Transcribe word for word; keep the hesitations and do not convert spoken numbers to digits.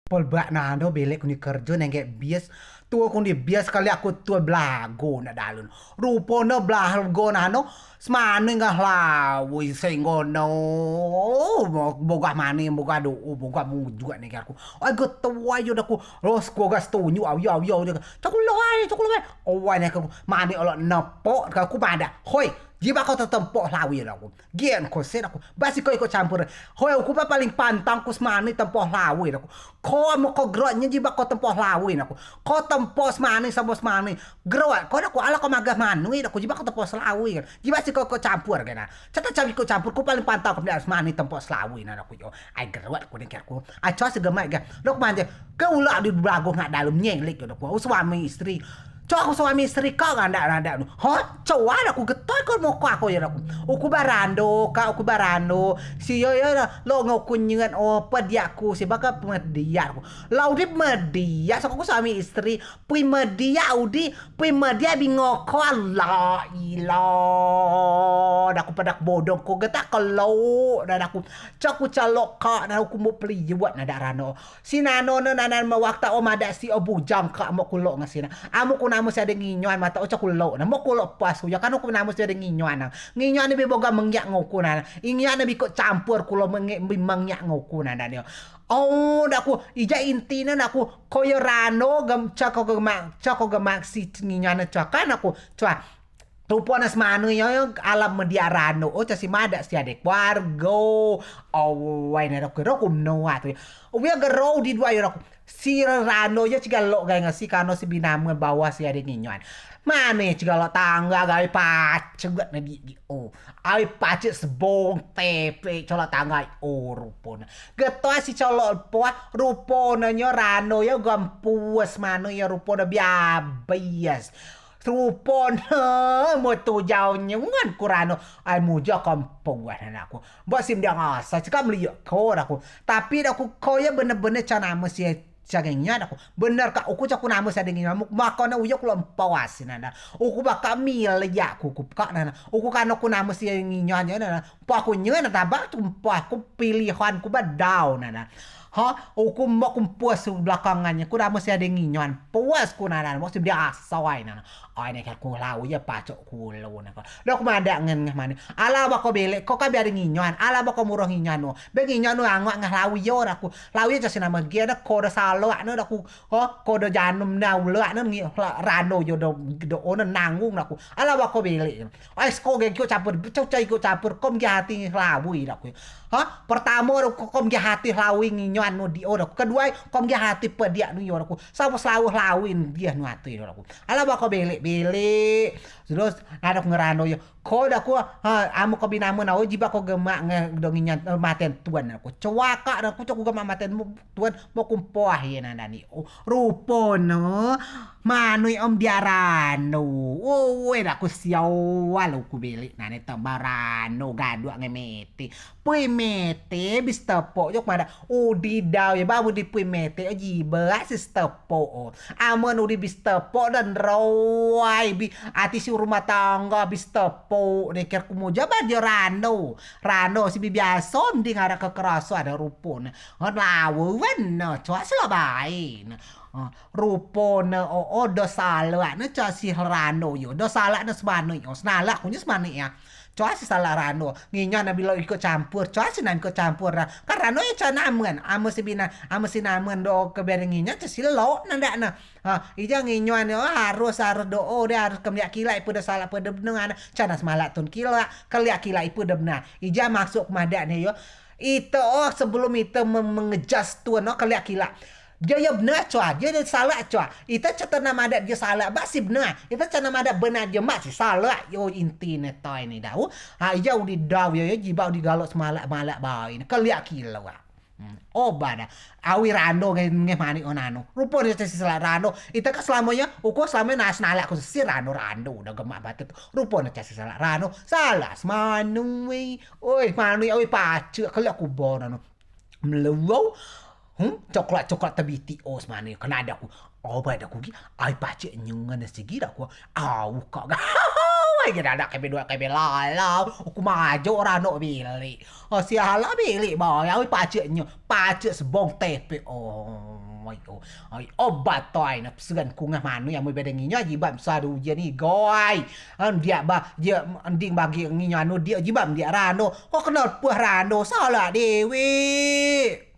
Pelbak nano belek kunei kerjo nengek bias. Tuo kunei bias kali uku tuo belago nak dalun. Rupo ne belago nano semanei ngen selawei senggo no. Bogoh manei, bogoh do o, bogoh mujua nengek uku. Ai getuai yo daku. Los bogoh setunjuk au yo au yo. Coa kulo ai, coa kulo ai. Owai nengek uku. Manei olok nepok uku madeak. Hoi, jibeak ko tetempok selawei daku. Gen ko se daku. Ba si ko ikut campur. Hoi, uku ba paling pantang ku semanei tempok selawei daku. Ko amen ko gerot nien jibeak ko tempok selawei daku. Ko tempok semanei samo semanei. Gerot ko daku, alah ko magea semanei daku jibeak ko tempok selawei kan. Jibeak si ko ikut campur kan. Coa ta cawi ikut campur, ku paling pantang ku semanei tempok selawei na daku yo. Ai gerot ku nengek uku. Ai coa si gemak ga. Daku manje. Ke ulak di belago nak dalem nyelik yo daku. Suami istri. Coa uku suami istri kak ngandak-ngandak nu. Ho, coa daku getuai ko moko uku yo daku. Uku ba rando kak, uku ba rando. Si yo yo lok ngen uku nyen o pediak ku, si bakea pemediak ku. Lau di mediak, soko ku suami istri. Pui mediak udi, pui mediak bi ngoko la ila. Daku padeak bodong ku getak kelo. Daku coa ku celok kak, na uku muk peliwet nadeak rano. Si nano ne nanan me wakta o madeak si o bujang kak mok ku lok ngen si na. Amen ku namen si ade nginyoan mata o coa ku lok na. Mok ku lok pas uyo kan ku namen si ade nginyoan na. Nginyoan ne bi bogoh mengiak ngen uku na. Ingiak ne bi ikut campur kulo menge-, bi mengiak ngen uku na dak dio. O, daku ijai inti ne daku ko yo rano gem coa ko gemak, coa ko gemak si nginyoan ne coa kan daku. Coa. Rupo ne semanei yo, yo alam mediak rano. O, coa si madeak si ade keluargo. O, wai ne daku, daku menoa tu. Wia gerou di duai yo daku. Si rano yo cigai lok gai ngen si kano si bi namen bawa si ade nginyoan. Manei cigai lok tangga gai pacet ne di, di. O, ai pacet sebong tepe colok tangga. O, rupo ne. Getuai si colok poa, rupo ne nyo rano yo gempues manei yo rupo ne biabias. Rupo ne, mo tujau nyen ku rano. Ai muja kempuan anakku. Mbok si mdiak ngasa, cekak meliuk ko daku. Tapi daku ko yo bener-bener coa namen si, si ade nginyoan daku. Bener kak uku coa ku namen si ade nginyoan. Muk-, mako ne uyo ku lok mpuas nana. Uku bakea miliak ku, ku kak nana. Uku kano ku namen si nginyoan nana. Mpoa ku nyen tabak tu mpoa ku pilihan ku ba dau nana. Ha, uku mok ku mpuas belakangan nyen ku namen si ade nginyoan. Puas ku nana, mok si mdiak asai nana. Ai nengek uku selawei yo pacok kulo nengek. Dak ku madeak ngen ngen manei. Alah ba ko belek, ko kan bi ade nginyoan. Alah ba ko muroh nginyoan nu. Be nginyoan nu angok ngen selawei yo daku. Selawei yo coa si namen gen ne ko do saleak ne daku. Ho, ko do janem ne uleak ne ngi-, rano yo do, do o ne nanggung daku. Alah ba ko belek. Ai, seko ge ikut campur, coa, coa ikut campur, ko mgiah ati selawei daku. Ha? Pertamo, ko, ko mgiah ati selawei nginyoan nu di o daku. Kedua, ko mgiah ati pediak nu yo daku. Sabo selawei selawei ngiah nu ati daku. Alah ba ko belek-belek. Terus, nadeak ngen rano yo. Ko daku, ha, amen ko bi namen o, jibeak ko gemak ngen do nginyoan, eh, maten tuan daku. Coa kak daku, coa ku gemak maten mu-, tuan, mok ku mpoa ye nana ni. O, rupo ne. Manei om mdiak rano. Oi, daku siau, walau ku belek nane tamba rano gaduak ngen mete. Pui mete bi setepok jok madeak. Udi dau yo ba udi pui mete o jibeak si setepok o. Amen udi bi setepok dan roi bi ati si rumah tangga bi setepok. Nengek ku muja ba dio rano. Rano si bi biaso mending ade kekeraso ade rupo ne. Lawen ne, coa si lok bae ne. Ha, rupo ne o, o do saleak ne coa si rano yo. Do saleak ne semanei o. Senaleak kunyo semanei ya. Coa si saleak rano. Nginyoan ne bi lok ikut campur. Coa si nam ikut campur. Kan rano yo coa namen. Amen si bi na-, amen si namen do ke bere nginyoan coa si lok ne dak ne. Ha, ijai nginyoan ne, o, harus, harus do o de, harus kemliak kilak ipe do saleak ipe do benea ne. Coa ne semalak tun kilak. Keliak kilak ipe do benea. Ijai maksud ku madeak ne yo. Ite o, sebelum ite me-, mengejas tun o keliak kilak. Dio yo benea coa, dio, dio saleak coa. Ite coa tena madeak dio saleak, ba si benea. Ite coa tena madeak benea dio, ba si saleak. Yo inti ne toi ne dau. Ha, ijai udi dau yo, yo jibeak udi galok semalak-malak bae ne. Keliak kilak. Hmm, o ba da. Awei rando ngen, ngen manei o nano. Rupo ne coa si saleak rando. Ite kan selamo yo, uku selamo nas nalak ku si rando, rando da gemak batet. Rupo ne coa si saleak rando. Saleak semanei. Oi, manei, oi, pacek, keliak ku bo nano. Meluau. Hmm, coklat, coklat tebiti o semanei. Kena ade ku. O ba ade ku gi. Ai pacek nyengen sigi ade ku. Au kak ga. Jadi anak kebe duai kebe lalau, uku majok rano bilik. Oh, siala bilik bae, awei pacek nyo, pacek sebong tepe. Oh, oi, oh, oi, obat toi na pesegan kungah manui amu bede nginyo jibeak sadu ujian igai. An diak ba, diak ending bagi nginyo anu diak jibeak diak rano. Ko kenal puah rano, salah dewek.